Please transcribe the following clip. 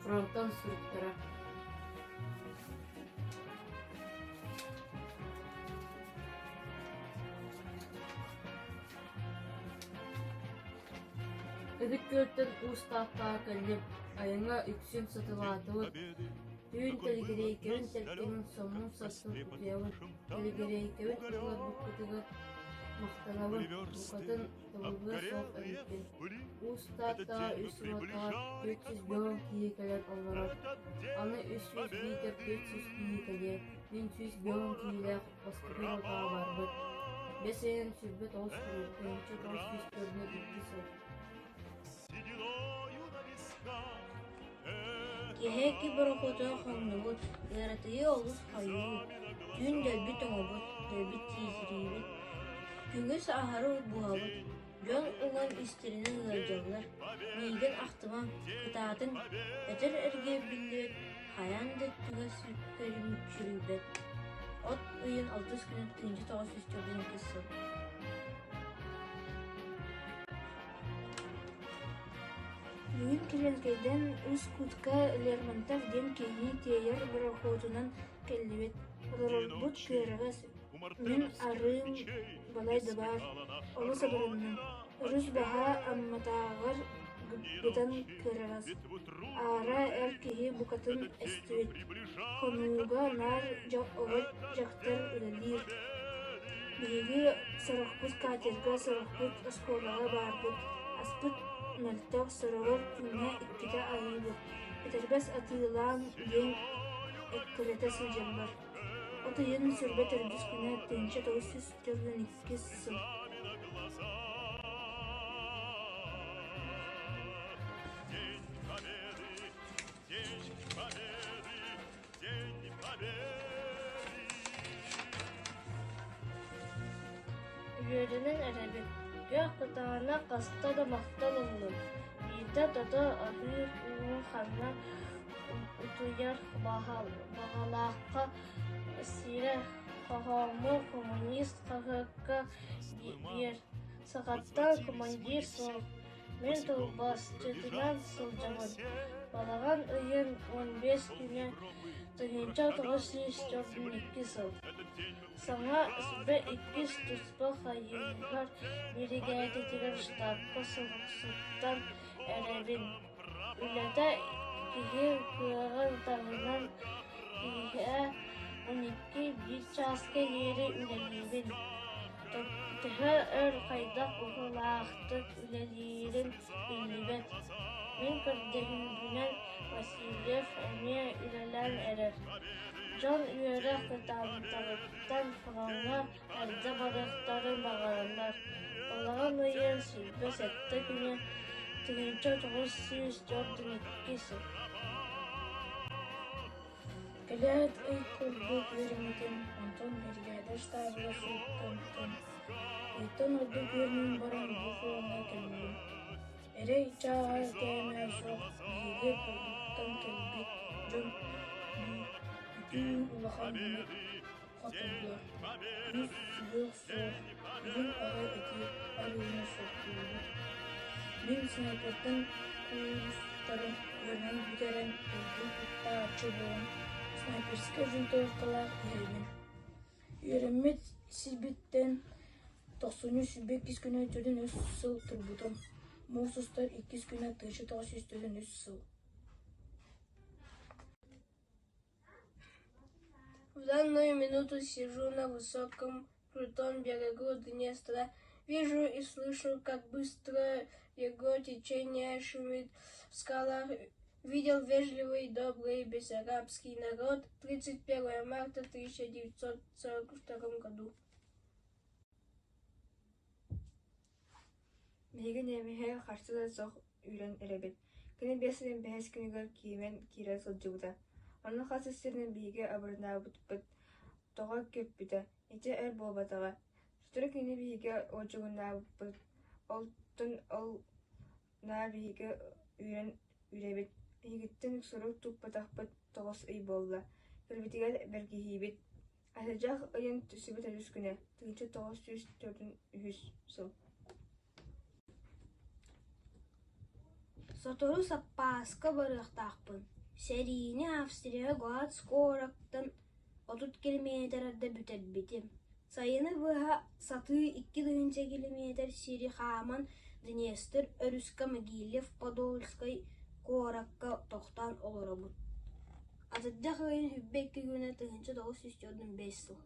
Фронтан суруктара Ытык Күөлтэн Уус Тааттаҕа кэллим, айаҥҥа үксүн сатылаатыбыт, түүн тэлигириэйкэбин тэлгэнэн соннун сарсын утуйабын, тэлигириэйкэбин ылларбыккытыгар махтанабын, букатын табыллыа суох эбиппин. Уус Тааттаҕа үс уотаҕар 450 киһи кэлэн олорор, аны 300 биитэр 400 киһи кэлиэ, мин 150 киһилээх бастакы уотаҕа барбыт. Бэс ыйын 29 күнэ, 1942 сыл. Киэһэ икки борохуотугар хоҥнубут, ыаратыйыы олус хойуу, түүн дэлби тоҥобут, дэлби тииһириибит, күнүс аһары буһабыт, дьон уҥан истэринэн ыалдьаллар, миигин ахтымаҥ, кытаатыҥ, өтөр эргийбиллибэт, хайаан да өттүгэр сүрүйбэт. От ыйын алтыс күнэ 1942 сыл. Бүгүн Килэнкэйдэн Усть-Кутка Лермонтов диэн киһини тиэйэр борохуотунан кэллибит. Олорорбут кыараҕас, мин арыым балай да баар, олус абыранным. Өрүс баһа Амматааҕар быдан кыараҕас. Аара эр киһи букатын эстибит. Хонууга наар оҕо дьахтар үлэлиир. Биһиги сорохпут катерга, сорохпут оскуолаҕа баарбыт, аспыт мөлтөх, сороҕор күҥҥэ иккитэ аһыыбыт, этэрбэс атыылаан диэн эккирэтэ сылдьаллар. От ыйын 24 күнэ 1942 сыл. Үөрэнэн эрэбит, күөх кытаанах хаста да махтал ыллым, биирдэ тото аһыыр уум ханна утуйар баҕалаахха сирэ хоһооммун «Коммунист» хаһыакка биэр, сахаттан командир суох Мин тылбаасчытынан сылдьабын. Балаҕан ыйын 15 күнэ 1942 сыл. Саҥа сүбэ иккис туспа хайыһар биригээдэтигэр штабка суруксуттан эрэбин. Үлэтэ киһи кыаҕын таһынан киэһэ 12 биир чааска диэри үлэлиибин. Төһө өр хайдах быһыылаахтык үлэлиирин биллибэт. Мин көрдөһүүбүнэн Васильев эмиэ үлэлээн эрэр. Дьон үөрэх кытаанахтарыттан фроҥҥа эрдэ барыахтарын баҕараллар. Балаҕан ыйын 27 күнэ 1942 сыл. Кэлээт ый курдук үөрэммитим, онтон биригээдэ штабыгар суруттарбытым. Ыйтан ордук үөрэнэн баран бу фроҥҥа кэллим. Эрэй чааһа кээмэйэ суох биһиги курдуктан кэлбит дьон бүтүн улахан хотуллар. Күнүс сүһүөх суох, бүгүн аҕай эти арыыны суохтуубут. Мин снайпертан куурустарын үөрэнэн бүтэрэн туйгун ыттааччы буолан снайперскай винтовкалаах иһэбин. Үөрэммит сирбиттэн тохсунньу 22 күнэ 43 сыл турбутум. Муус устар иккис күнэ 1943 сыл. В данную минуту сижу на высоком крутом берегу Днестра, вижу и слышу, как быстро его течение шумит в скалах. Видел вежливый, добрый бессарабский народ 31 марта 1942 году. Биһиги немеһи харса да суох үүрэн эрэбит. Кини биэс сылын бэһис күнүгэр киимэн киирэ сылдьыбыта. Онно хас да сиринэн биһиги абырынаабыппыт тоҕо көппүтэ, ити эр буолбатаҕа. Сотору кини биһиги уодьугуннаабыппыт, онтон ол наар биһиги үүрэн үүрэбит. Биһигиттэн сурук туппатахпыт тоҕус ый буолла. Кэлбитигэр бэркиһиибит. Атырдьах ыйын түсүбүт өрүс күнэ, 1943 сыл. Сотору саппааска барыахтаахпын. Сэриини Австрия Гладс куораттан 30 километр эрдэ бүтэрбитим. Сайыны быһа сатыы 2000 километр сири хааман Днестр өрүскэ Могилев-Подольскай куоракка тохтоон олоробут. Атырдьах ыйын 22 күнэ 1945 сыл.